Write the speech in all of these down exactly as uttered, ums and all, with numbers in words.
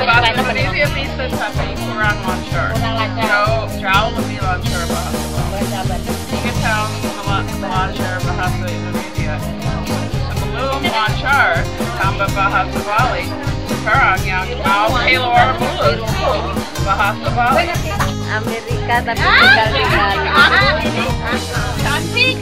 Bahasa Indonesia bisa, tapi kurang lancar. Jauh, jauh lebih lancar bahasa Bali. Tiga tahun lama lancar bahasa Indonesia. Sebelum lancar tambah bahasa Bali, sekarang yang mau keluar mulut bahasa Bali. Amerika tapi tinggal di Bali. Cantik.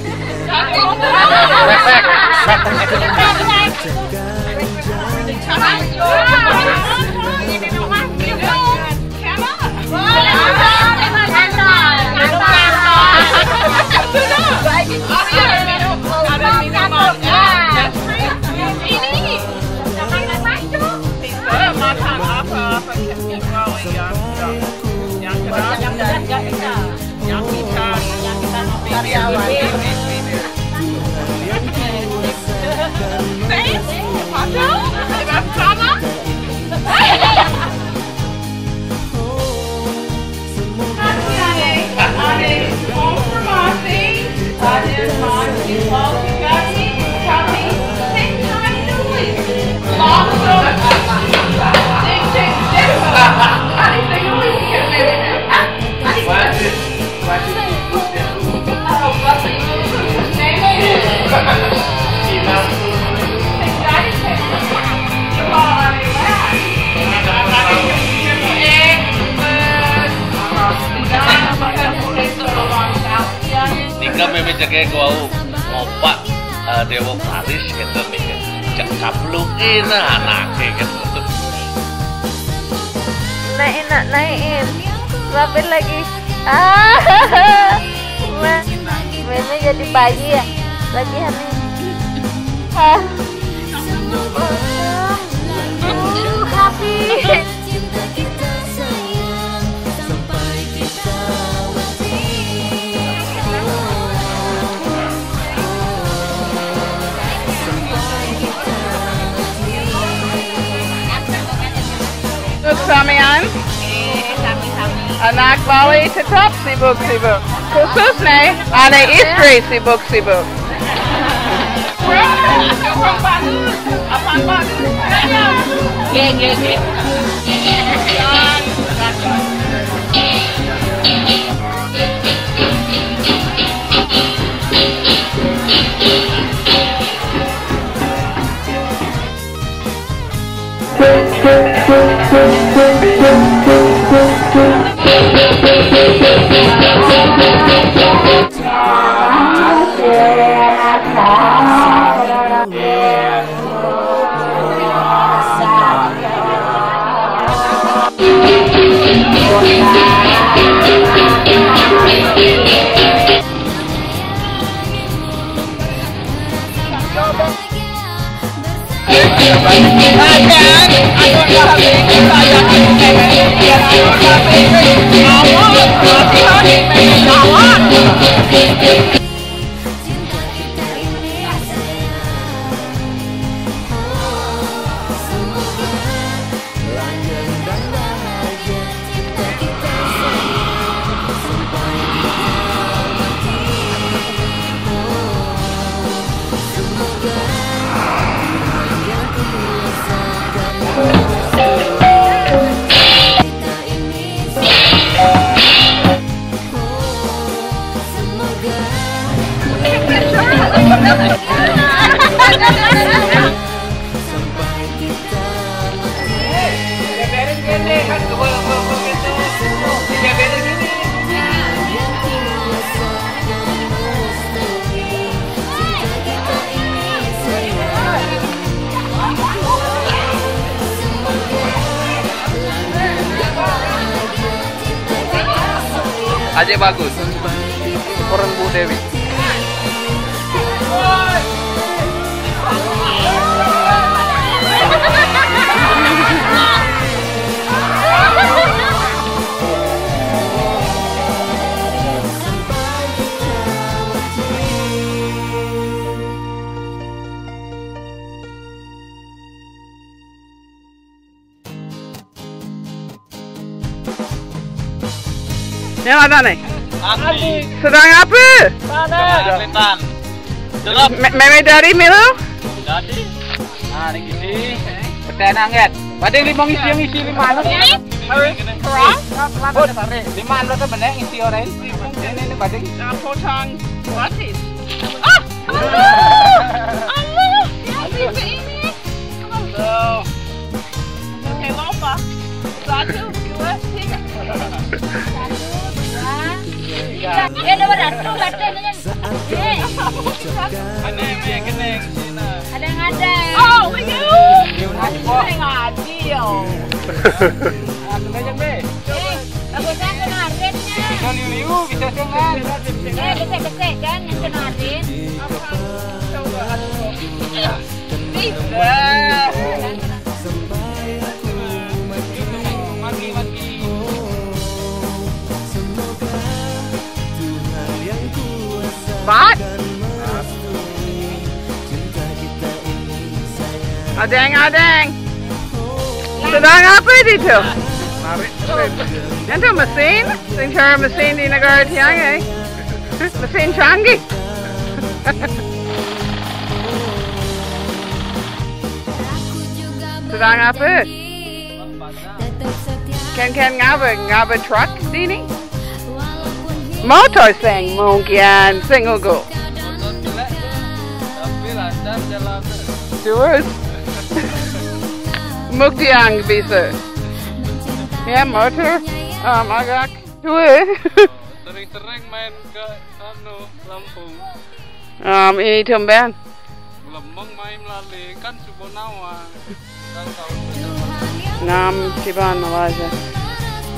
Ini makan apa-apa yang yang yang kita yang kita karyawan. Nika meme cekek wau ngopak eh, dewok laris gitu nih. Cek kaplukin anaknya gitu. Naikin, naikin. Suapin lagi. Ah, meme jadi bayi ya. Lagi hamil. Ah. Happy. Untuk sampean, anak Bali tetap sibuk-sibuk. Khususnya anak istri sibuk-sibuk. Aja bagus. Syukuran Bu Dewi. Yang ada nih. Adi. Sedang apa? Atletan. Delap. Me- Meme dari Milo? Jadi. Nah, ini isi. Petai nangget. Bading limong isi, yang isi lima lo. Ini? Harus kurang? Bud, lima lo tuh bener isi orang ini. Ini, ini bading. Nah, potong gratis. Ah, Allah. Allah. Ya, ini. Allah. Oke, lupa. Satu, dua, tiga. Satu, dua, tiga. Eh, nomor satu, satu, ini kan. Eh. Ada yang, ada yang, ada. Oh, begitu. Ada yang adil. Eh, aku saya kena red-nya. Bisa liu-liu, bisa sengan. Eh, besek-besek kan yang kena red. Bisa. But adeng, adeng. Sedang apa itu? Itu mesin, sing cara mesin di negara tiang, eh. Mesin canggih. Sedang apa? Kan, kan ngaba, ngaba truck dini? Motor sing mungkin sing ugu. Terus mukti ang bisa. Ya, motor, um, agak tua. Sering-sering main ke anu, Lampung. Um, ini tumben. Lemeng main lali kan subo nawa. Kan tahun. Nam tiban Malaysia.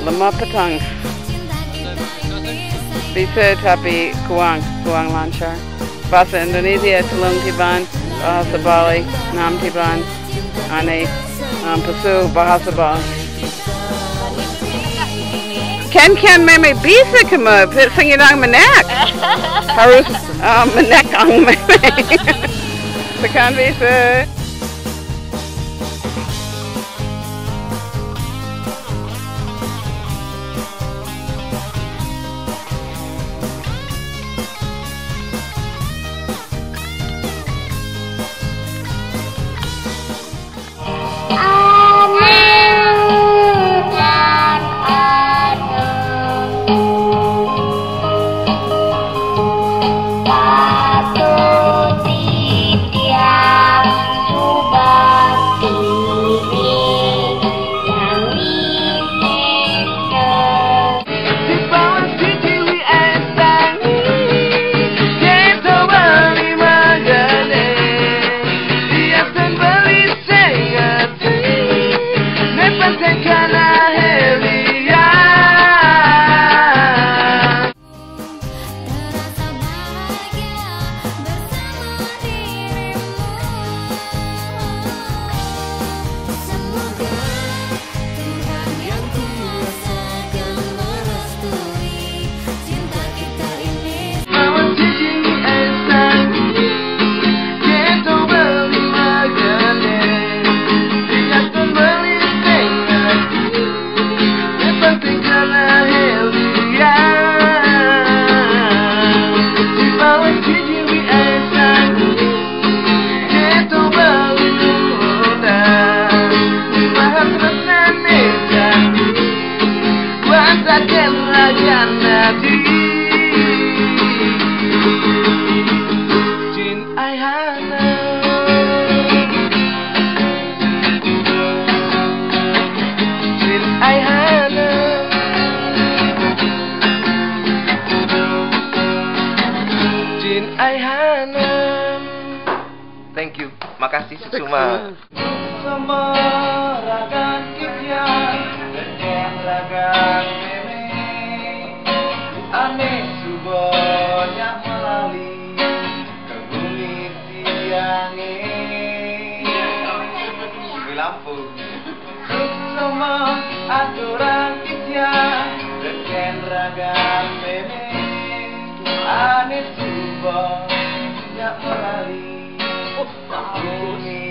Lemah petang. Bisa tapi kuang, kuang lancar. Bahasa Indonesia tulung tiban, bahasa Bali nam tiban. Ane, um, pesu bahasa Bali. Ken, ken meme bisa kema, pe-, singidang menek. Harus, um, menek ang meme. Tekan bisa. Thank you. Makasih, Susuma. Semua rakan kita, rakan meme, ane subo nyak melali ke bumi tiang e. Di Lampung. Semua aturan kita, rakan meme, ane subo nyak melali ke bumi